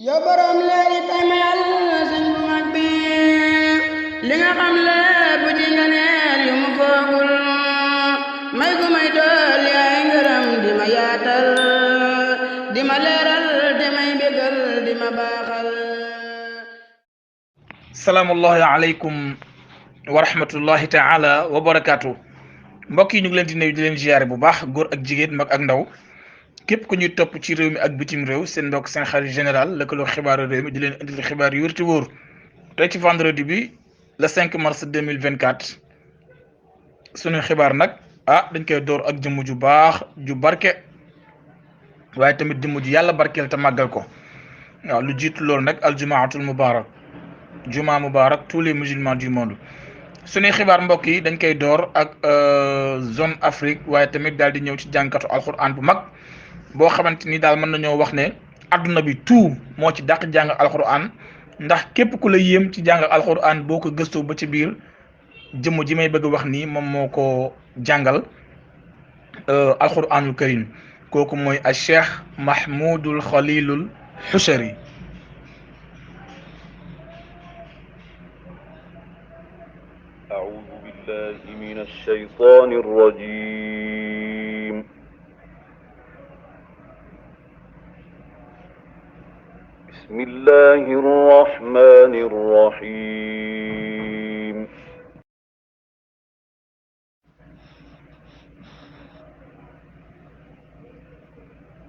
yow borom leeri tay ma yàlla sëñ bu mag bi li nga xam lépp ci nga neel yu mu foogul may gu may dool yaay ngërëm di ma yaatal di ma leeral di may bégal di ma baaxal. salaamullahi aleykum wa rahmatullahi taala wa barakaatu. mbokk yi ñu ngi leen di nuyu di leen ziyaare bu baax, góor ak jigéen, mag ak ndaw, képp ku ñuy topp ci réew mi ak bitim réew. seen mbokk seen xarit général lëkkaloo xibaaru réew mi di leen indil xibaar yu wér te wóor tey ci vendredi bi le 5 mars 2024. suñu xibaar nag dañ koy door ak jëmm ju baax ju barke, waaye tamit jëmm ju yàlla barkeel te màggal ko. waaw lu jiitu loolu nag aljumaatul mubarak, juma mubarak tous les musulmans du monde. suñuy xibaar mbokk yi dañ koy door ak zone Afrique, waaye tamit daal di ñëw ci jàngkatu alxuraan bu mag boo xamante ni daal mën nañoo wax ne adduna bi tout moo ci dàq jàng alxuraan, ndax képp ku la yéem ci jàng alxuraan boo ko gëstoo ba ci biir jëmm ji may bëgg wax nii moom moo ko jàngal alxuraanul karim. kooku mooy al cheikh Mahmoudul Khalilul Xushari. أعوذ بالله من الشيطان الرجيم. بسم الله الرحمن الرحيم.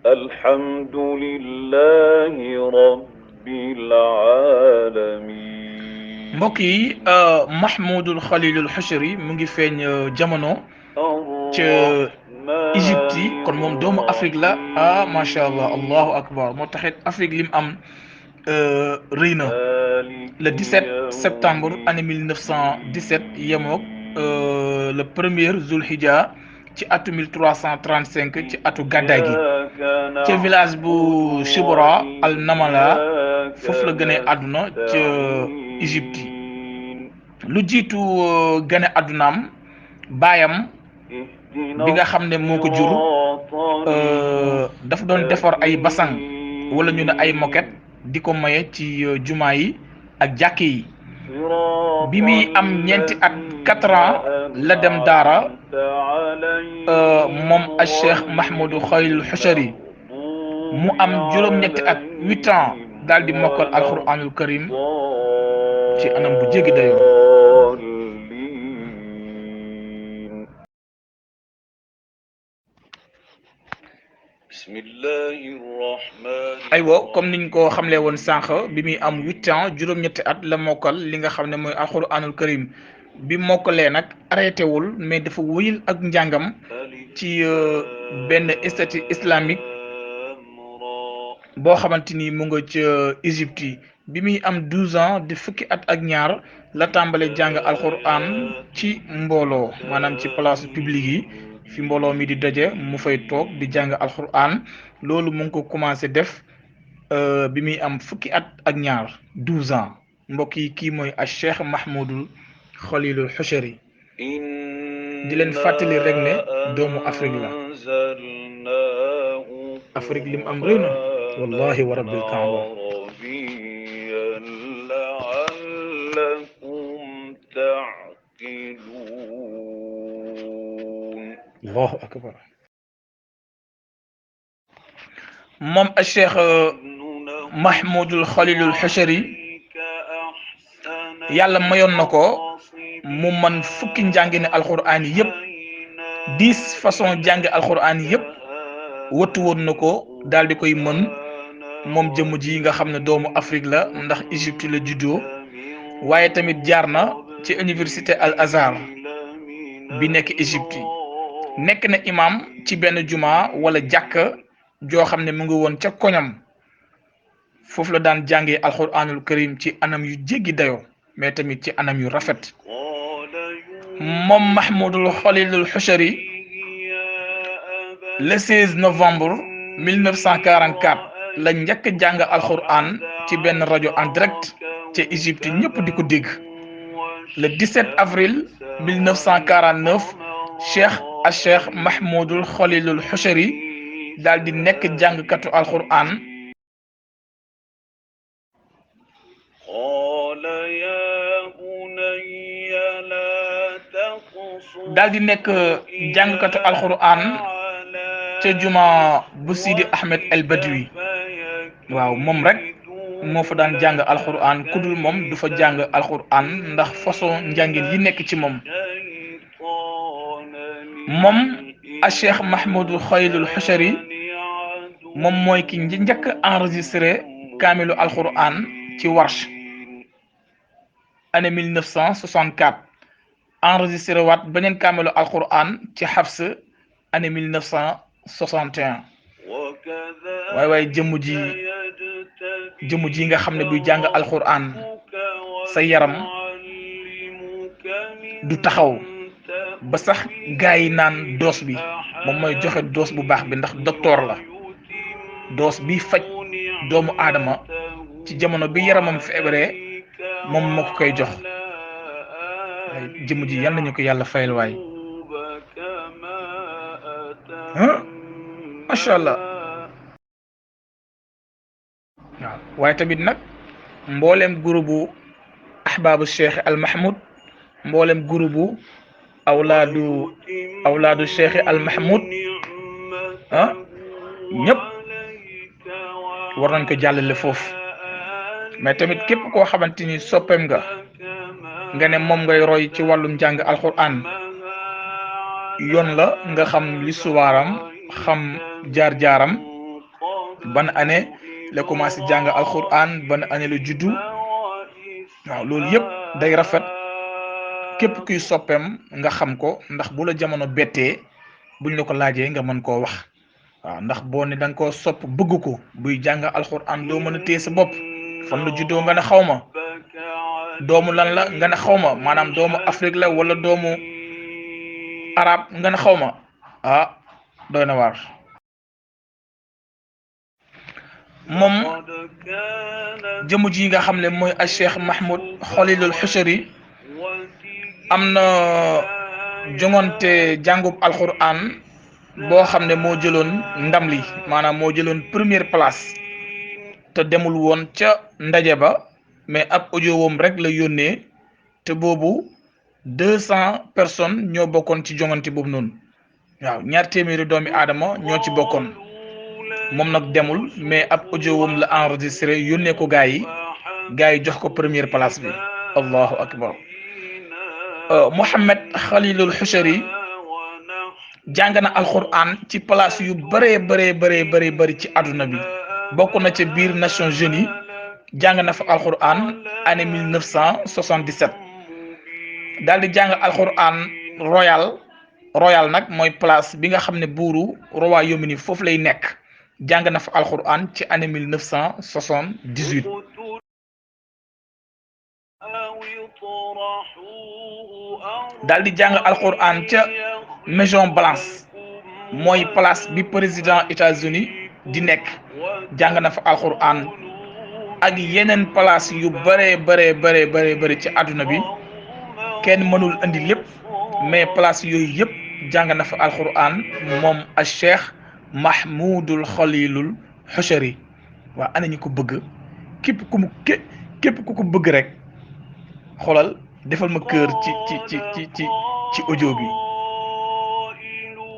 الحمد لله رب العالمين. mbokk yi Mahmoudul Khalilul Xushari mu ngi feeñ jamono ca Égypte yi, kon moom doomu Afrique la. macha allah, allahu akbar. moo taxit Afrique lim am rëy na. le 17 septembre année 1917 yemook le premier Zulhijja ci atu 1335 ci atu gàddaay gi, ca village bu Shibra al Namala foofu la gënee àdduna ca Égypte. lu jiitu gane àddunaam, baayam bi nga xam ne moo ko jur dafa doon defar ay basang wala ñu ne ay moquette di ko maye ci jumaa yi ak jàkke yi. bi muy am ñeenti at 4 ans la dem daara moom al cheikh Mahmoudul Khalilul Xushari. mu am juróom-ñetti at 8 ans daal di mokkal alquranul karim ci anam bu jéggi dayoo. aywa comme niñ ko xamlee woon sànq, bi muy am 8 ans juróom-ñetti at la mokkal li nga xam ne mooy alquranul karim. bi mokkalee nag arrêté wul, mais dafa wëyal ak njàngam ci benn institut islamique boo xamante ni mu nga ca Égypte. bi muy am 12 ans di fukki at ak ñaar la tàmbale jàng alquran ci mbooloo, maanaam ci place publique yi fi mbooloo mi di daje mu fay toog di jàng alquran. loolu mu ngi ko commencé def bi muy am fukki at ak ñaar 12 ans. mbokk yi, kii mooy al cheikh Mahmoudul Khalilul Xushari. di leen fàttali rek ne doomu Afrique la. Afrique lim am rëy na wallahi wa rabbil kaaba. allahu akbar. moom al cheikh Mahmoudul Khalilul Xushari yàlla mayoon na ko mu man fukki njàngine alxuraan yi yëpp, 10 façon jàngi alxuraan yi yëpp wëttu woon na ko, daal di koy mën. moom jëmm ji nga xam ne doomu Afrique la, ndax Égypte la juddoo, waaye tamit jaar na ci université Al Azhar bi nekk Égypte. nekk na imam ci benn juma wala jàkka joo xam ne mu ngi woon ca koñam. foofu la daan jàngee alxuraanul karim ci anam yu jéggi dayoo, mais tamit ci anam yu rafet. moom Mahmoudul Khalilul Xushari le 16 novembre 1944 la njëkk jàng alxuraan ci benn rajo en direct ca Égypte, ñëpp di ko dégg. le 17 avril 1949 cheikh Mahmoudul Khalilul Xushari daal di nekk jàngkatu alxuraan قال يا بني لا تقصص daal di nekk jàngkatu alquran ca juma bu Sidi Ahmed El Badawi. waaw moom rek moo fa daan jàng alquran kudul moom du fa jàng alquran ndax façon njàngin yi nekk ci moom. moom a Cheikh Mahmoudou Khalilul Hushari moom mooy ki njëkk enregistré kaamilu alquran ci Warsh année 1964 enregistré waat beneen kaamilu alquran ci Hafs année 1961. waaye jëmm ji nga xam ne buy jàng alquran sa yaram du taxaw ba sax gaa yi naan doos bi moom mooy joxe doos bu baax bi ndax docteur la doos bi faj doomu aadama ci jamono bi yaramam feebaree moom moo ko koy jox. waaye jëmm ji yal nañu ko yàlla fayal waay macha allah. waaw waaye tamit nag mboolem groupe ahbaabu Cheikh Al Mahmoud mboolem groupe awlaadu Cheikh Al Mahmoud ñëpp war nañ ko jàllale foofu. mais tamit képp koo xamante ni soppeem nga ne moom ngay roy ci wàllum njàng alquran yoon la nga xam listuwaaram xam jaar-jaaram ban année la commencé jàng alquran ban année la juddu. waaw loolu yëpp day rafet képp kuy soppeem nga xam ko ndax bu la jamono bettee buñ la ko laajee nga mën koo wax. waaw ndax boo ne da nga koo sopp bëgg ko buy jàng alquran doo mën a téye sa bopp fan la juddoo nga ne xaw ma doomu lan la nga ne xaw ma maanaam doomu Afrique la wala doomu arab nga ne xaw ma doy na waar. moom jëmm ji nga xam ne mooy a Cheikh Mahmoud Khalilul Hushari am na jongante jàngub alquran boo xam ne moo jëloon ndam li maanaam moo jëloon première place te demul woon ca ndaje ba mais ab audio woom rek la yónnee te boobu 200 personnes ñoo bokkoon ci jongante boobu noonu. waaw 200 doomi aadama ñoo ci bokkoon moom nag demul mais ab audio woom la enregistré yónnee ko gaa yi jox ko première place bi. allahu akbar. Mouhamed Khalilul Hushari jàng na alquran ci place yu bëree ci àdduna bi bokk na ca biir Nations Unies jàng na fa alquran année 1977 daal di jàng alquran royal nag mooy place bi nga xam ne buuru Royaume-Uni foofu lay nekk jàng na fa alquran ci année 1978. daal di jàng alquran ca Maison Blanche mooy place bi président États-Unis di nekk jàng na fa alquran ak yeneen place yu bëree ci àdduna bi kenn mënul andi lépp mais place yooyu yëpp jàng na fa alquran moom a Cheikh Mahmoudul Khalilul Hushari. waa ana ñu ko bëgg képp ku ko bëgg rek xoolal defal ma kër ci audio bi.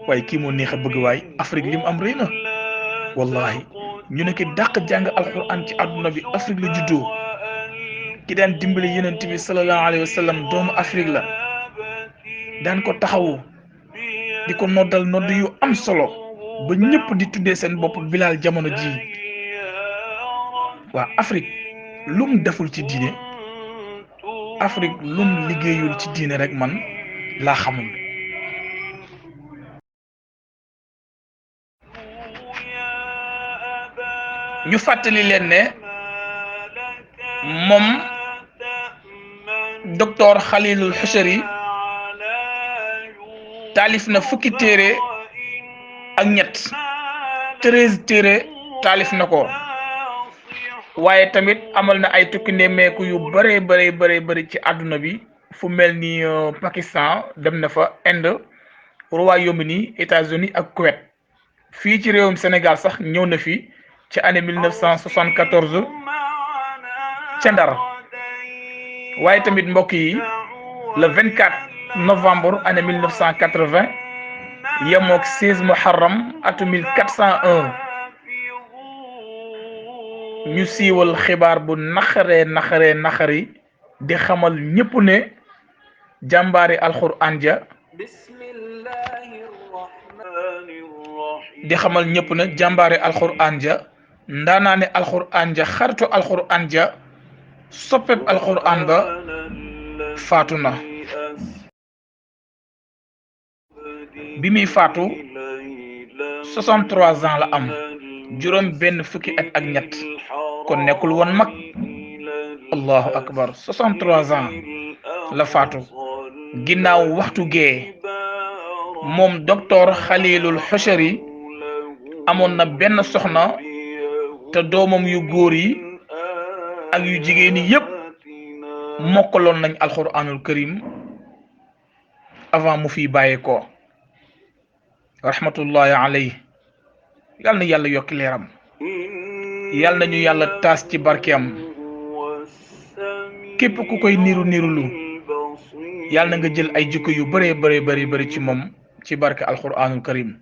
waaye kii moo neex a bëgg waay Afrique li mu am rëy na wallahi ñu ne ki dàq jàng alquran ci àdduna bi Afrique la juddoo ki daan dimbali yonent bi sallallahu alayhi wa sallam doomu Afrique la daan ko taxawu di ko noddal nodd yu am solo ba ñëpp di tuddee seen bopp Bilal jamono ji. waa Afrique lum deful ci diine Afrique lum liggéeyul ci diine rek man laa xamul. ñu fàttali leen ne moom docteur Khalilul Hushari taalif na fukki téere ak ñett 13 téere taalif na ko waaye tamit amal na ay tukki nemmeeku yu bëree ci àdduna bi fu mel ni Pakistan dem na fa, Inde, Royaume-Uni, États-Unis ak Kuwait. fii ci réewum Sénégal sax ñëw na fi ci année 1974 ca Ndar waaye tamit mbokk yi le 24 novembre année 1980 yemook 16 muharram atu 1401 ñu siiwal xibaar bu naxari di xamal ñëpp ne jàmbaari alxuraan ja di xamal ñëpp ne jàmbaari alxuraan ja ndaanaane alxuraan ja xaritu alxuraan ja soppeb alxuraan ba faatu na bi muy faatu 63 ans la am juróom benn fukki at ak ñett kon nekkul woon mag allahu akbar 63 ans la faatu ginnaaw waxtu gee moom docteur Xalilul Xushari amoon na benn soxna te doomam yu góor yi ak yu jigéen yi yépp mokkaloon nañ alquranul karim avant mu fiy bàyyeekoo rahmatullahi alayhi yal na yàlla yokki leeram yal nañu yàlla taas ci barkeem képp ku koy nirulu yal na nga jël ay jikko yu bëree ci moom ci barke alquranul karim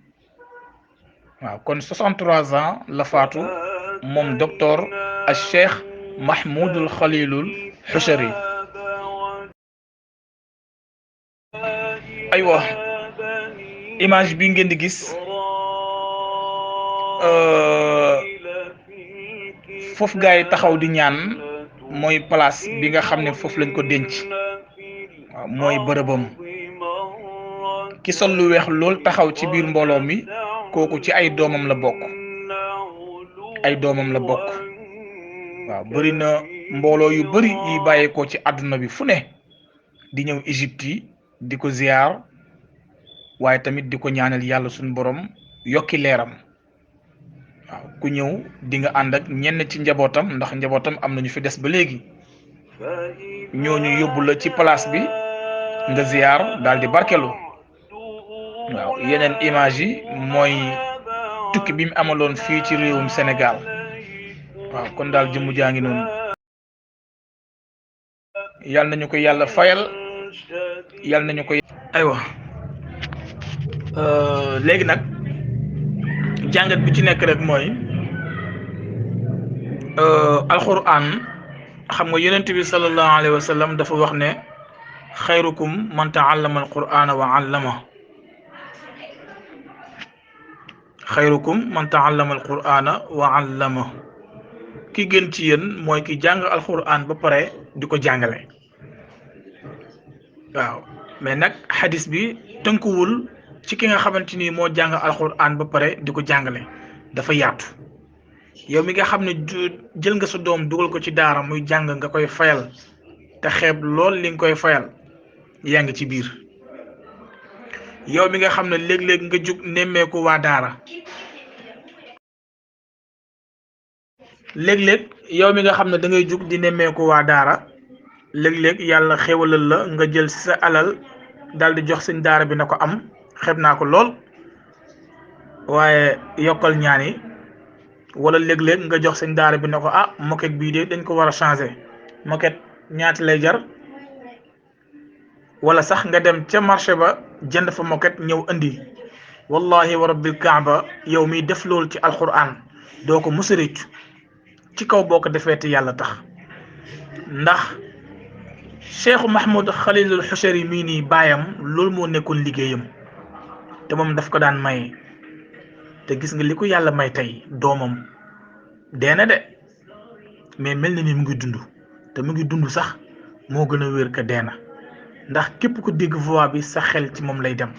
waaw kon 63 ans la faatu moom docteur al cheikh Mahmoudul Xalilul Xushari aywa image bi ngeen di gis foofu gaa yi taxaw di ñaan mooy place bi nga xam ne foofu lañ ko denc waaw mooy bërëbam ki sol lu weex lool taxaw ci biir mbooloo mi kooku ci ay doomam la bokk waaw bëri na mbooloo yu bëri yi bàyyeekoo ci àdduna bi fu ne di ñëw Égypte yi di ko ziyaar waaye tamit di ko ñaanal yàlla suñu borom yokki leeram waaw ku ñëw di nga ànd ak ñenn ci njabootam ndax njabootam am nañu fi des ba léegi ñooñu yóbbu la ci place bi nga ziyaar daal di barkelu waaw yeneen image yi mooy tukki bi mu amaloon fii ci réewum Sénégal waaw kon daal jëmm jaa ngi noonu yal nañu ko yàlla fayal yal nañu ko aywa léegi nag jàngat bi ci nekk rek mooy alquran xam nga yonent bi sallallahu alayhi wa sallam dafa wax ne xayrukum man taallama alqurana wa allama xayrukum man taallama alqurana wa allama ki gën ci yéen mooy ki jàng alquran ba pare di ko jàngale waaw mais nag xadis bi tënkuwul ci ki nga xamante ni moo jàng alquran ba pare di ko jàngale dafa yaatu yow mi nga xam ne jël nga sa doom dugal ko ci daara muy jàng nga koy fayal te xeeb lool li nga koy fayal yaa ngi ci biir yow mi nga xam ne léeg-léeg nga jug nemmeeku waa daara léeg-léeg yow mi nga xam ne da ngay jug di nemmeeku waa daara léeg-léeg yàlla xéwalal la nga jël sa alal daal di jox sëñ daara bi na ko am xeeb naa ko lool waaye yokkal ñaan yi wala léeg-léeg nga jox sëñ daara bi na ko moquette bii de dañ ko war a changer moquette ñaata lay jar wala sax nga dem ca marché ba jënd fa moquette ñëw indi wallahi wa rabbil kaaba yow miy def loolu ci alquran doo ko mës a réccu ci kaw boo ko defee te yàlla tax ndax cheikh Mahmoud Xalilul Xushari mii nii baayam loolu moo nekkoon liggéeyam te moom daf ko daan maye te gis nga li ko yàlla may tey doomam dee na de mais mel na ni mu ngi dund te mu ngi dund sax moo gën a wér ka dee na ndax képp ku dégg voix bi sa xel ci moom lay dem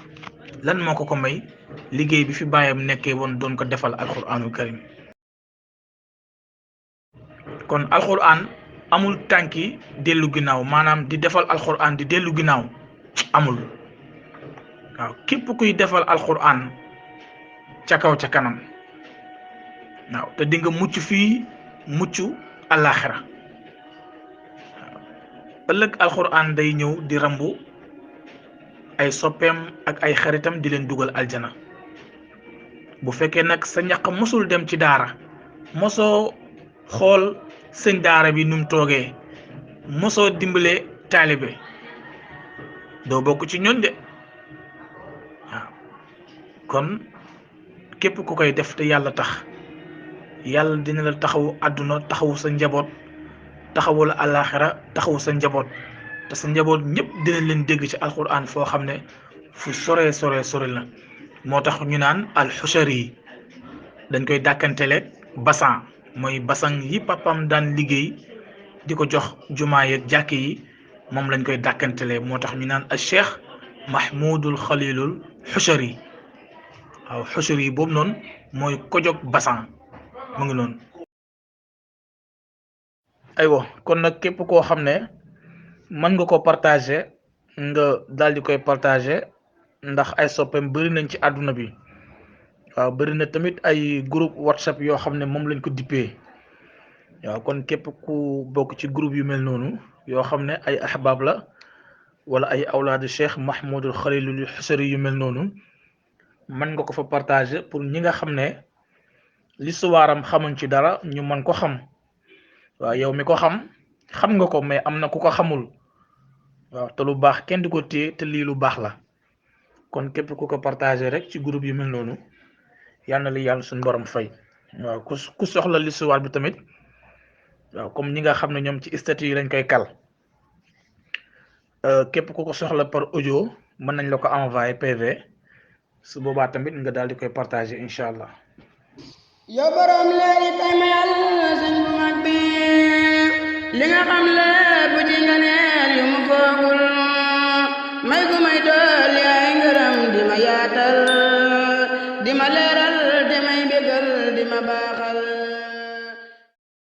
lan moo ko may liggéey bi fi baayam nekkee woon doon ko defal alquranul karim kon alquran amul tànki dellu ginnaaw maanaam di defal alquran di dellu ginnaaw amul waaw képp kuy defal alquran ca kaw ca kanam waaw te di nga mucc fii mucc àllaaxira waaw ëllëg alquran day ñëw di rambu ay soppeem ak ay xaritam di leen dugal aljana bu fekkee nag sa ñaq mosul dem ci daara mosoo xool sëñ daara bi nu mu toogee mosoo dimbale taalibe doo bokk ci ñooñ de waaw kon képp ku koy def te yàlla tax yàlla dina la taxawu àdduna taxawu sa njaboot taxawu la àllaaxira taxawu sa njaboot te sa njaboot ñëpp dina leen dégg ci alquran foo xam ne fu sore la moo tax ñu naan alxushari yi dañ koy dàkkantele basan mooy basan yi papam daan liggéey di ko jox jumaa yeeg jàkk yi moom lañ koy dàkkantele moo tax ñu naan al cheikh mahmoudul xalilul xushari waaw xushari yi boobu noonu mooy ko jóg basan mu ngi noonu. aywa kon nag képp koo xam ne mën nga ko partager nga daal di koy partager ndax ay soppeem bëri nañ ci àdduna bi waaw bëri na tamit ay groupe whatsapp yoo xam ne moom lañ ko dippee waaw kon képp ku bokk ci groupe yu mel noonu yoo xam ne ay ahbab la wala ay awlaadu cheikh mahmoudul xalilul xusari yu mel noonu mën nga ko fa partager pour ñi nga xam ne l'histoire xamuñ ci dara ñu mën ko xam waaw yow mi ko xam nga ko mais am na ku ko xamul waaw te lu baax kenn du ko téye te lii lu baax la kon képp ku ko partagé rek ci groupe yu mel noonu yal na li yàlla suñu borom fay waaw ku soxla l'histoire bi tamit waaw comme ñi nga xam ne ñoom ci statut yi lañ koy kal képp ku ko soxla par audio mën nañ la ko envoyer PV su boobaa tamit nga daal di koy partagé incha allah. yow borom leeri tay ma yàlla sëñ bu mag bi li nga xam lépp ci nga ne